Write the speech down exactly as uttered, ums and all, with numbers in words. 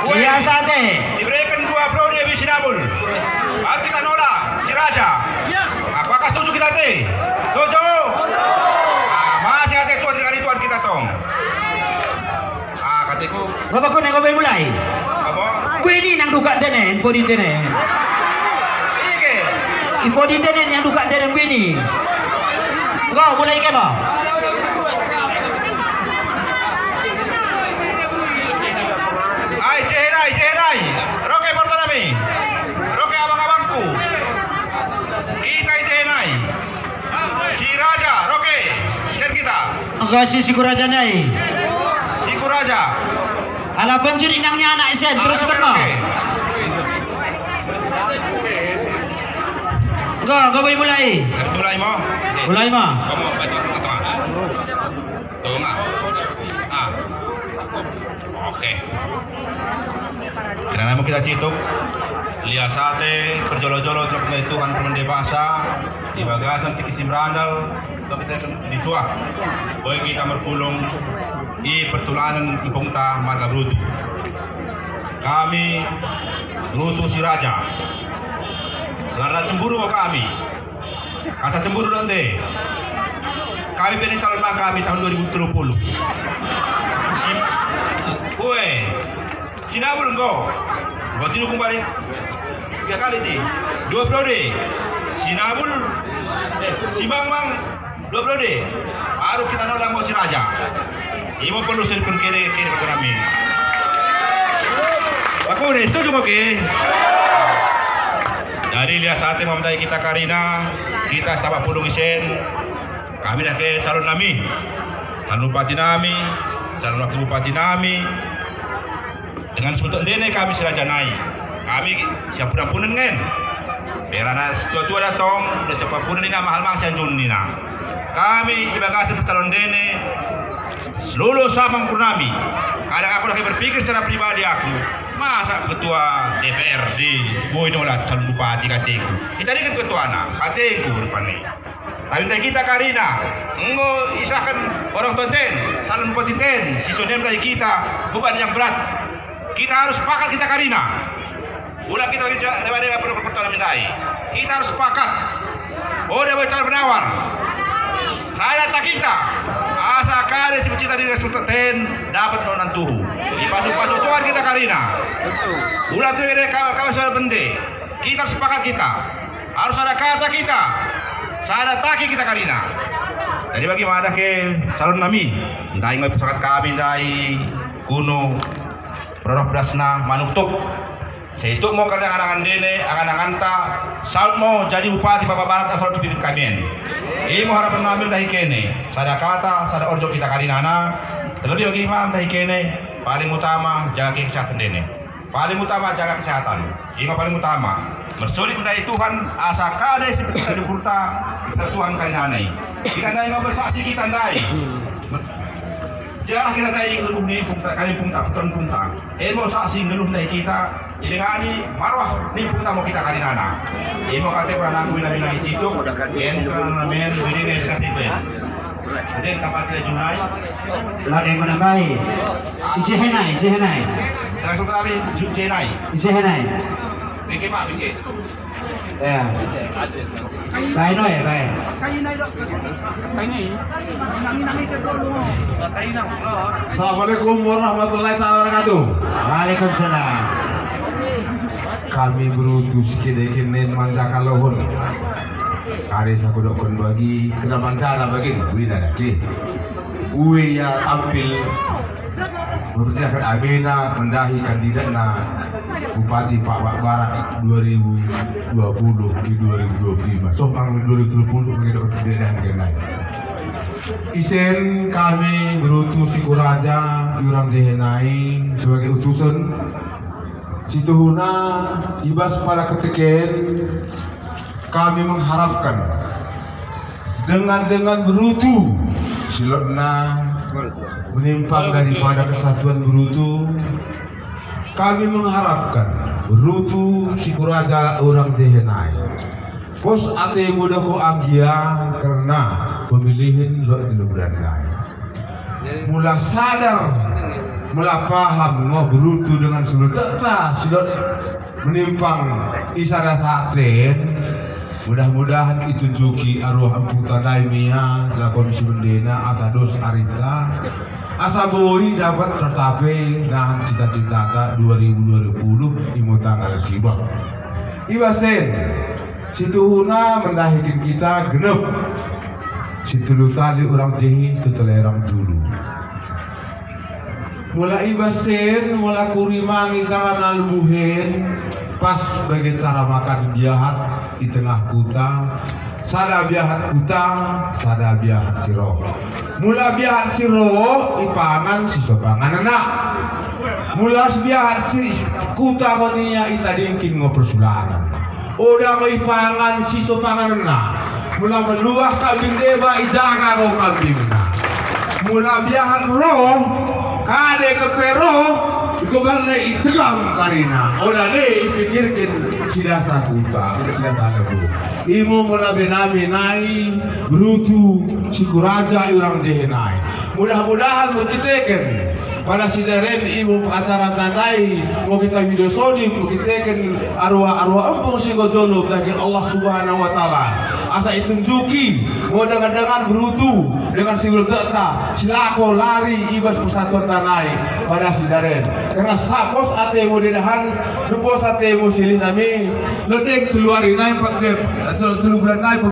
Lias ate. Ibereken dua periode mi Sinabul. Baru kita nola si Raja. Apakah setuju kita ate? Setuju? Ah, masih ate tuan dengan tuan kita tong. Ah, kateku. Bapak kau nak kau mulai? Apa? Bini nang dukak dene, bodi dene. Ini ke? Bodi dene nang dukak dene bini. Kau mulai ke, Bang? Ai, Jehenai, Jehenai. Roke porta nami. Roke abang-abangku. Kita i Jehenai. Si Raja, roke. Cen kita. Enggo si, si Kuraja ndai. Si Kuraja. Ala penjur inangnya anak isen, terus roke, roke. Enggo, enggo boi mulai. Mulai mo? Mulai mo. Kamu baca tengah. Tengah. Ah. Oke. Kerana mo kita cituk, lias ate, perjolo-jolo, Tuhan, permende basa, di bagasen tikki si merandal, kita di tuah. Boi kita merpulung, i pertulanen impungta marga Berutu. Kami, Berutu si Raja. Senada cemburu kami. Asa cemburu dok nde. Kami pe calon mang kami tahun dua ribu tellu puluh. Si, ue, Sinabul enggo. Enggo tidukung bari tiga kali ti. Dua periode. Sinabul, eh, si Mang Mang, dua periode. Baru kita nola mo si Raja. Imo perlu siripken kere-kere kami. Aku ne, setuju mo ke? Jadi lias ate mo ndai kita karina, kita sitapak pulung isen. Kami dake calon nami, calon bupati nami, calon wakil bupati nami. Dengan semeton ndene kami si Raja nai. Kami siampunen-ampunen ngen. Berana situa-tua datong, udah siampunen nina mahal mang sianjun nina. Kami ibagasen calon ndene, seluruh samang purnami. Kadang aku lagi berpikir secara pribadi aku, masa ketua D P R D boi nola calon bupati kateku. Kita ini kan ketuana, kateku rupani. Tapi ndai kita karina, enggo isahken orang tua nten, calon bupati nten, si Sonem ndai kita, beban yang berat. Kita harus sepakat kita karina. Ulang kita bagi deba-deba perkutana ndai. Kita harus sepakat. Oh, deba calon penawar. Sada ta kita. Asa kade si pecinta diri nten dapat nonan tuhu. Ipasu-pasu Tuhan kita karina. Ulang tu ide kawan-kawan soal bende. Kita harus sepakat kita. Harus sada kata kita, sada taki kita karina. Jadi bagi mada ke calon nami, ndai nggo ipesakat kami ndai kuno, roroh bedasna manuk tuk. Saituk mo karina angan-angan ndene, angan-anganta, saut mo jadi bupati Papua Barat asal dipimpin kami en. Imo harapen nami ndai kene, sada kata, sada orjok kita karinana, terlebih bagi ma ndai kene, paling utama jaga kesehatan ndene. Paling utama jaga kesehatan. Imo paling utama. Mersodip ndai Tuhan asa kade si pecinta diri nten, kita Tuhan karinana i. Kita ndai ngo bersaksi kita ndai. Janah kita ndai nggeluh ni impungta, kami impungta, peton impungta. Imo saksi nggeluh ndai kita, idengani maruah ni impungta mo kita karinana. Imo kate peranaku ina-ina i cituk, en peranaku men, idengani kate ben. Udah tampati Junai. Lade menambai. I Jehenai, i Jehenai. Langsung kami Ju-, Jehenai. I Jehenai. Bingke, Pak, bingke. Ya. Bae no ya, bae. Assalamualaikum warahmatullahi taala wabarakatuh. Waalaikumsalam. Kami Berutu si kene-kene manjaka lohon. Kade sakudokken bagi, kena mancara bagin, wina dake. Ue ia tampil mempersilakan abena mendahi kandidatna Bupati Papua Barat dua ribu dua puluh di dua ribu dua puluh lima. Soh mang dua ribu dua puluh bagi dokter tidak dah mengenai. Isen kami Berutu si Kuraja, i Urang Jehenai sebagai utusen. Situhuna ibas pala keteken kami mengharapkan dengan-dengan Berutu, si lotna menimpang daripada kesatuan Berutu, kami mengharapkan Berutu si Kuraja Urang Jehenai. Pos atemu dako anggia kerna pemilihen lot di Lumban ndai. Mula sadar Mula paham ngo berutu dengan si beltekta si lot menimpang i sada saten, mudah-mudahan itunjuki arwah empukta ndai mo ia lakon si mendena asa dos arita, asa boi dapet tercapai nahan cita-citata dua ribu dua puluh imo tanggal siwah. I bas en, situhuna mendahiken kita genep, situlu tali orang jehe, situlu tali orang julu. Mula i bas en, mula kurimangi karana lebuhen, pas bage cara makan biahat i tengah kuta, sada biahat kuta, sada biahat si roh. Mula biahat si roh ipangan si so panganenna. Mula si biahat si kuta ngo ia itadingken ngo persulanen. Oda ngo ipangan si so panganenna. Mula meluah kambing deba ijaga ngo kambingna. Mula biahat roh, kade kepe roh, ikobarna itegam karina. Oda ne ipikirken si dasa kuta, si dasa lebuh. Imo mula be nami nai berutu si kuraja i orang jehe nai. Mudah-mudahan merkiteken pada sidaren imo acara tandai, mo kita video soni, merkiteken arwah-arwah empung si ngo jolo mendahiken Allah Subhanahu wa Ta'ala. Asa itunjuki mo dengan-dengan berutu dengan si beltekta, si lako lari i bas persatuanta nai pada sidaren. Karna sapos ate mo dedahan, dupos ate mo silih nami, lot deng tellu ari nai, empat, eh, tellu, tellu bulan nai,